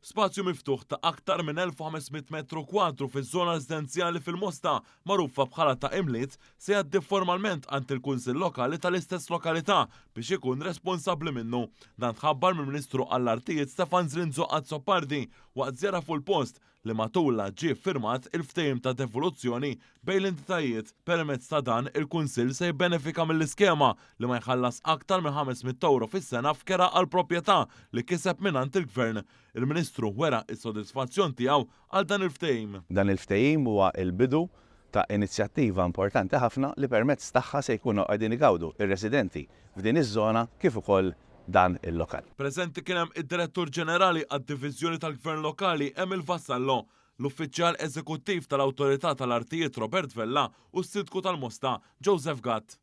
Spazju miftuħ ta' aktar minn 1,500 metru kwadru fiż-żona residenzjali fil-Mosta, magħrufa bħala Ta' Imliet, se jgħaddi formalment għand il-Kunsill Lokali tal-istess lokalità biex ikun responsabbli minnu. Dan tħabbar mill-Ministru għall-Artijiet Stefan Zrinzo Azzopardi waqt żjara fuq il-post li matulha ġie ffirmat il-ftehim ta' devoluzzjoni bejn l-entitajiet. Permezz ta' dan, il-Kunsill se jibbenefika mill-iskema li ma jħallas aktar minn 500 ewro fis-sena f'kera għall-proprjetà li kiseb mingħand il-Gvern. Il-Ministru wera s-sodisfazzjon tiegħu għal dan il-ftehim. Dan il-ftehim huwa l-bidu ta' inizjattiva importanti ħafna li permezz tagħha se jkunu qegħdin igawdu r-residenti f'din iż-żona kif ukoll dan il-lokal. Preżenti kien hemm id-Direttur Ġenerali għad-Diviżjoni tal-Gvern Lokali Emil Vassallo, l-Uffiċjal Eżekuttiv tal-Awtorità tal-Artijiet Robert Vella u s-Sindku tal-Mosta Joseph Gatt.